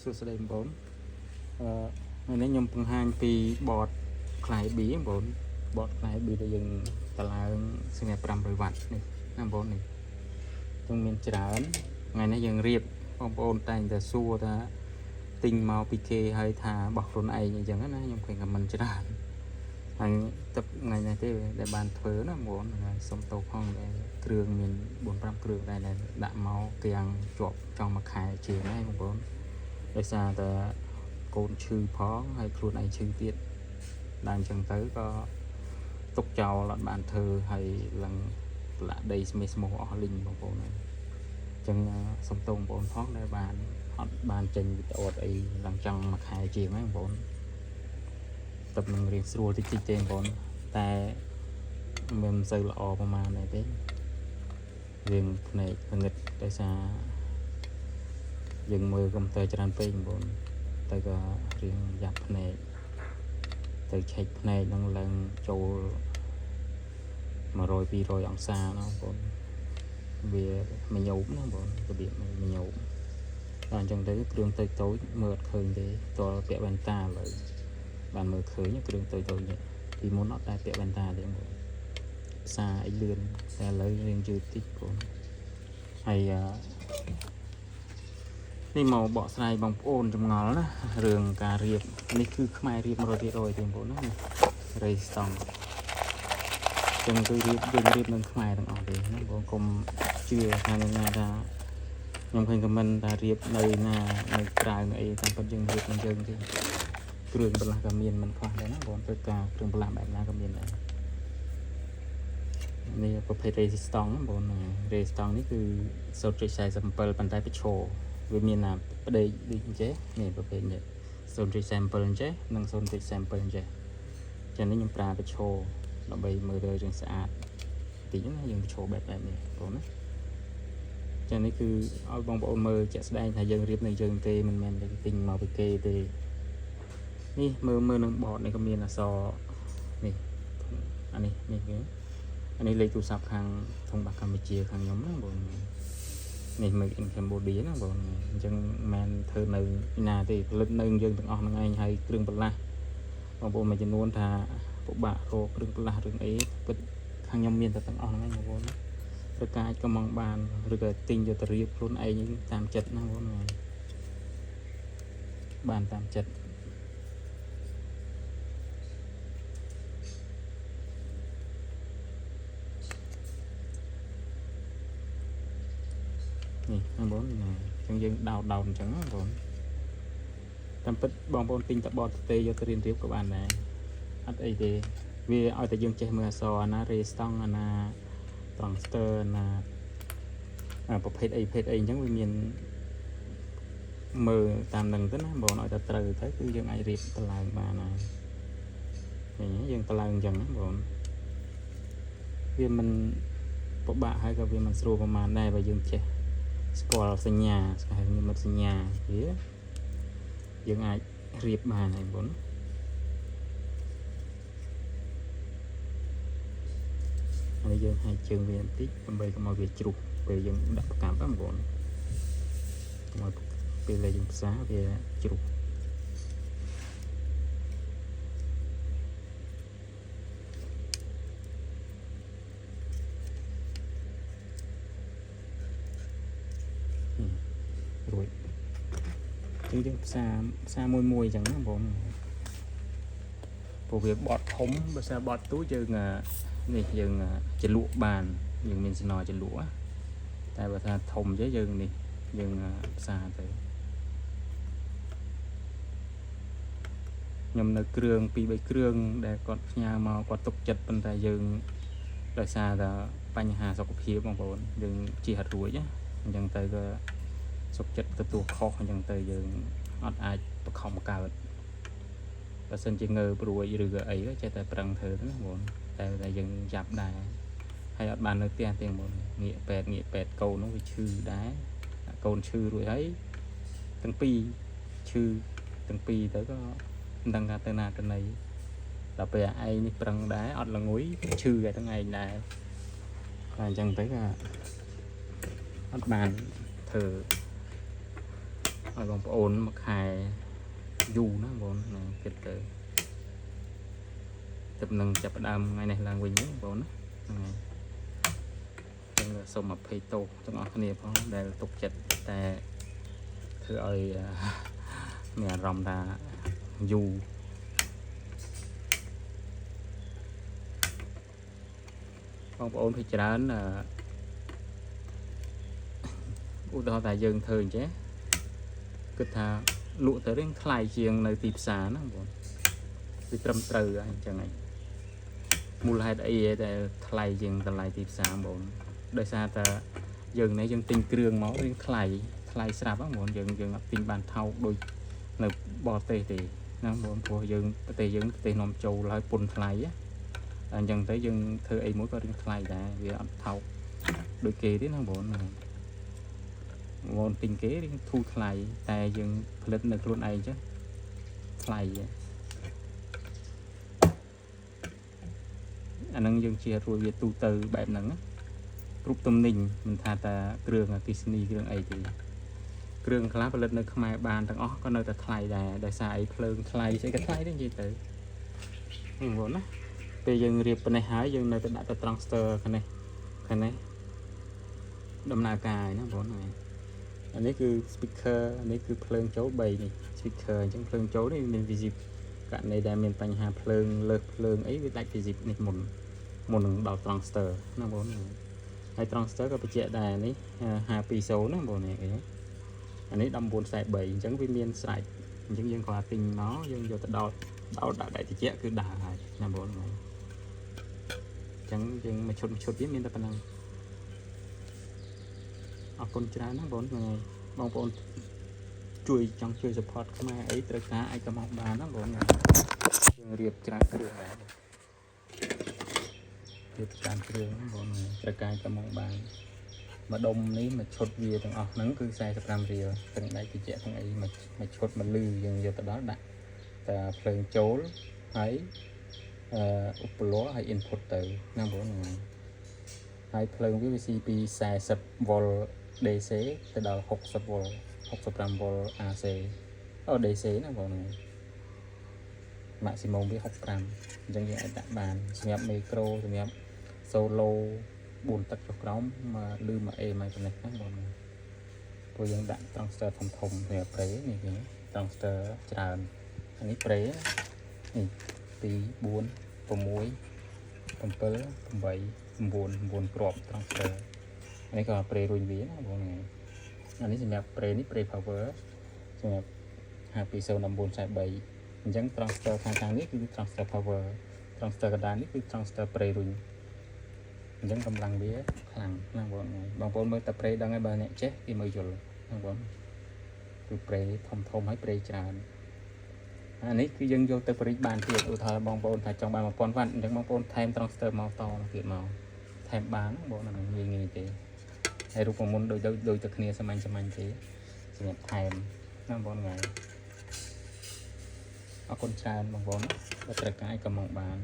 ួស្តីបងប្អូនអឺថ្ងៃនេះខ្ញុំបង្ហាញពី board ផ្លែ B បងប្អូន board ផ្លែ B ដែលយើងតឡើងសម្រាប់500វ៉ាត់នេះណាបងប្អូននេះយើងមានច្រើនថ្ងៃនេះយើងរៀបបងប្អូនតែងតែសួរថាទិញមកពីគេហើយថាបោះខ្លួនឯងអញ្ចឹងណាខ្ញុំឃើញ comment ច្រើនហើយទឹកថ្ងៃនេះទេដែលបានធ្វើណាបងប្អូនហើយសុំទោសផងដែលគ្រឿងមាន4 5គ្រឿងដែរដែលដាក់មកគាំងជាប់ចង់មួយខែជាងហើយបងប្អូន ដោយសារតែកូនឈឺផងហើយខ្លួនឯងឈឺទៀតដល់អញ្ចឹងទៅក៏ទុកចោលអត់បានធ្វើហើយឡើងប្រឡាក់ដីស្មេស្មោះអស់លីងបងប្អូនហើយអញ្ចឹងសុំទោសបងប្អូនផងដែលបានអត់បានចេញវីដេអូអត់អីឡើងចង់មួយខែជាងហើយបងប្អូនទឹកនឹងរៀងស្រួលតិចតិចទេបងប្អូនតែមិនសូវល្អប្រហែលដែរទេរៀងភ្នែកងឹតដោយសារ យើងមើលកុំព្យូទ័រច្រើនពេកបងប្អូនទៅក៏រៀងយ៉ាប់ភ្នែកទៅឆែកភ្នែកហ្នឹងឡើងចូល100 200អង្សាណាបងប្អូនវាមញោបណាបងប្អូនរបៀបមញោបដល់អញ្ចឹងទៅគ្រឿងតូចតូចមើលអត់ឃើញទេតលពាក់វ៉ែនតាឥឡូវបានមើលឃើញគ្រឿងតូចតូចនេះពីមុនអត់តែពាក់វ៉ែនតាទេបងប្អូនផ្សារអីលឿនតែឥឡូវរៀងយឺតតិចបងប្អូនហើយអឺ នេះមកបកស្រាយបងប្អូនចម្ងល់ណារឿងការរៀបនេះគឺខ្មែររៀប100%ទេបងប្អូនណានេះរេស្តង់ចឹងគឺរៀបយើងរៀបនឹងខ្មែរទាំងអស់ទេណាបងកុំជឿថានឹងណាថាខ្ញុំឃើញ comment ថារៀបនៅណានៅក្រៅនៅអីតាមពិតយើងរៀបនឹងយើងទេគ្រឿងបន្លាស់ក៏មានមិនខ្វះដែរណាបងត្រូវការគ្រឿងបន្លាស់បែបណាក៏មានដែរនេះប្រភេទ resistant ណាបង resistant នេះគឺ0.47ប៉ុន្តែប្រឈរ វាមានអាប្តេកដូចអញ្ចេះនេះប្រភេទនេះ0.7អញ្ចេះនិង0.7អញ្ចេះចឹងនេះខ្ញុំប្រើប្រឈរដើម្បីមើលទៅរឿងស្អាតតិចណាយើងប្រឈរបែបបែបនេះបងណាចឹងនេះគឺឲ្យបងប្អូនមើលជាក់ស្ដែងថាយើងរៀបនៅយើងទេមិនមែនតែទិញមកពីគេទេនេះមើលមើលនឹងបតនេះក៏មានអក្សរនេះអានេះនេះគេអានេះលេខទូរស័ព្ទខាងធំបាក់កម្ពុជាខាងខ្ញុំណាបង នេះ make in Cambodia ណាបងអញ្ចឹងមិនមែនធ្វើនៅណាទេផលិតនៅយើងទាំងអស់ហ្នឹងឯងហើយគ្រឿងបន្លាស់បងប្អូនមួយចំនួនថាពិបាករកគ្រឿងបន្លាស់រឿងអីពិតខាងខ្ញុំមានតែទាំងអស់ហ្នឹងឯងបងប្អូនណាឬការអាចកំងបានឬក៏ទិញយកទៅរៀបខ្លួនឯងតាមចិត្តណាបងប្អូនបានតាមចិត្តនេះបងប្អូនណាអញ្ចឹងយើងដោតដោតអញ្ចឹងណាបងប្អូនតាមពិតបងប្អូនទិញតបតទេយកទៅរៀនរៀបក៏បានដែរអត់អីទេវាឲ្យតែយើងចេះមើលអក្សរអាណារេស្តង់អាណាត្រង់ស្ទ័រអាណាអាប្រភេទអីប្រភេទអីអញ្ចឹងវាមានមើលតាមនឹងទៅណាបងឲ្យតែត្រូវទៅគឺយើងអាចរៀបតឡើងបានហើយនេះយើងតឡើងអញ្ចឹងណាបងវាមិនពិបាកហើយក៏វាមិនស្រួលប្រហែលដែរបើយើងចេះស្គាល់សញ្ញាស្គាល់និមិត្តសញ្ញាវាយើងអាចរៀបបានហើយបង ហើយយើងហែកជើងវាបន្តិចដើម្បីកុំឲ្យវាជ្រុះពេលយើងដាក់ផ្កាប់ហ្នឹងបងកុំឲ្យពេលដែលយើងផ្សារវាជ្រុះនេះរួចអញ្ចឹងយើងផ្សារផ្សារមួយមួយអញ្ចឹងណាបងព្រោះវាបត់ធំបើសិនបត់ទូចយើងអានេះយើងជ្រលក់បានយើងមានសំណជ្រលក់ណាតែបើថាធំចេះយើងនេះយើងផ្សារទៅ ខ្ញុំនៅគ្រឿង2 3គ្រឿងដែលគាត់ផ្ញើមកគាត់ទុកចិត្តប៉ុន្តែយើងដោយសារតែបញ្ហាសុខភាពបងប្អូនយើងជិះអត់រួចណាអញ្ចឹងទៅក៏សុខចិត្តទទួលខុសអញ្ចឹងទៅយើងអត់អាចបខំកើតបើសិនជាងើព្រួយឬក៏អីក៏ចេះតែប្រឹងធ្វើទៅណាបងប្អូនតែតែយើងយ៉ាប់ដែរហើយអត់បាននៅផ្ទះទេបងប្អូនងាកពេទ្យងាកពេទ្យកូននោះវាឈឺដែរកូនឈឺរួចហើយទាំងពីរឈឺទាំងពីរទៅក៏ មិនដឹងថាទៅណាទៅណីដល់ពេលឯងនេះប្រឹងដែរអត់ល្ងុយឈឺតែទាំងឯងដែរតែអញ្ចឹងទៅក៏អត់បានធ្វើ ឲ្យបងប្អូនមួយខែយូរណាបងប្អូនណាគិតទៅទៅនឹងចាប់ផ្ដើមថ្ងៃនេះឡើងវិញបងប្អូនណាហ្នឹងហើយចឹងសូមអភ័យទោសទាំងអស់គ្នាផងដែលទុកចិត្តតែធ្វើឲ្យមានអារម្មណ៍ថាយូរបងប្អូនភាគច្រើនអឺឧទាហរណ៍ថាយើងធ្វើអញ្ចេះគិតថាលក់ទៅរៀងថ្លៃជាងនៅទីផ្សារណាបងប្អូនវាត្រឹមត្រូវហើយអញ្ចឹងហើយមូលហេតុអីដែលថ្លៃជាងតម្លៃទីផ្សារបងប្អូនដោយសារតែយើងនេះយើងទិញគ្រឿងមករៀងថ្លៃថ្លៃស្រាប់ហ្នឹងបងប្អូនយើងយើងអត់ទិញបានថោកដូចនៅបរទេសទេណាបងប្អូនព្រោះយើងប្រទេសយើងប្រទេសនាំចូលហើយពន្ធថ្លៃណាអញ្ចឹងទៅយើងធ្វើអីមួយក៏រៀងថ្លៃដែរវាអត់ថោកដូចគេទេណាបងប្អូនណាបងប្អូនទិញគេរៀងធូរថ្លៃតែយើងផលិតនៅខ្លួនឯងចឹងថ្លៃហ៎អាហ្នឹងយើងជារួចវាទូទៅបែបហ្នឹងណាគ្រប់ទំនិញមិនថាតែគ្រឿងអគ្គិសនីគ្រឿងអីទេគ្រឿងខ្លះផលិតនៅខ្មែរបានទាំងអស់ក៏នៅតែថ្លៃដែរដោយសារអីភ្លើងថ្លៃស្អីក៏ថ្លៃដែរនិយាយទៅនេះបងប្អូនណាពេលយើងរៀបប៉ុណ្ណេះហើយយើងនៅតែដាក់ទៅ transistor ខាងនេះខាងនេះដំណើរការហើយណាបងប្អូនហ្នឹងអានេះគឺ speaker នេះគឺភ្លើងចូល3នេះ speaker អញ្ចឹងភ្លើងចូលនេះមាន fusible ករណីដែលមានបញ្ហាភ្លើងលើសភ្លើងអីវាដាច់ fusible នេះមុនមុននឹងដល់ transistor ណាបងប្អូនហើយ transistor ក៏បញ្ជាក់ដែរនេះ520ណាបងប្អូននេះឃើញទេអានេះ1943អញ្ចឹងវាមានស្រេចអញ្ចឹងយើងគ្រាន់តែទិញមកយើងយកទៅដោតដោតដាក់ដែកត្រជាក់គឺដើរហើយណាបងប្អូនអញ្ចឹងយើងមួយឈុតមួយឈុតវាមានតែប៉ុណ្ណឹងអរគុណច្រើនណាបងប្អូនហ្នឹងហើយបងប្អូនជួយចង់ជួយ support ខ្មែរអីត្រូវការអាចក៏មកបានណាបងប្អូនយើងរៀបច្រើនគ្រឿងដែររៀបច្រើនគ្រឿងបងប្អូនត្រូវការក៏មកបានមួយដុំនេះមួយឈុតវាទាំងអស់ហ្នឹងគឺ45រៀលទាំងដែកត្រជាក់ទាំងអីមួយមួយឈុតមួយលឺយើងយកទៅដល់ដាក់តែភ្លើងចូលហើយអឺឧបល័ហើយ input ទៅណាបងប្អូនហ្នឹងហើយភ្លើងវាវាស៊ីពី40 V DC ទៅដល់60 V 65 V AC អូ DC ណាបងហ្នឹង maximum វា65អញ្ចឹងយើងអាចដាក់បានសម្រាប់ micro សម្រាប់ solo 4ទឹកចុះក្រោមមកលឺមក A មកចំណេះហ្នឹងបងព្រោះយើងដាក់ transistor ធំធំសម្រាប់ pre នេះគេ transistor ច្រើនអានេះ pre នេះ2 4 6 7 8 9 9គ្រាប់ transistor អានេះក៏ pre រុញវាណាបងហ្នឹងអានេះសម្រាប់ pre នេះ pre power សម្រាប់521943អញ្ចឹង transistor ខាងខាងនេះគឺ transistor power transistor កណ្ដាលនេះគឺ transistor pre រុញអញ្ចឹងកម្លាំងវាខ្លាំងណាស់បងបងប្អូនមើលតែ pre ដឹងហើយបើអ្នកចេះគេមើលយល់ណាបងគឺ pre ធំធំហើយ pre ច្រើនអានេះគឺយើងយកទៅបរិចបានទៀតឧទាហរណ៍បងប្អូនថាចង់បាន1000វ៉ាត់អញ្ចឹងបងប្អូនថែម transistor មកតមកទៀតមកថែមបានបងអាហ្នឹងងាយងាយទេហើយរូបមន្តដូចដូចដូចតែគ្នាសាមញ្ញសាមញ្ញទេសម្រាប់ថែមណាបងប្អូនថ្ងៃអរគុណច្រើនបងប្អូនបើត្រូវការក៏មកបាន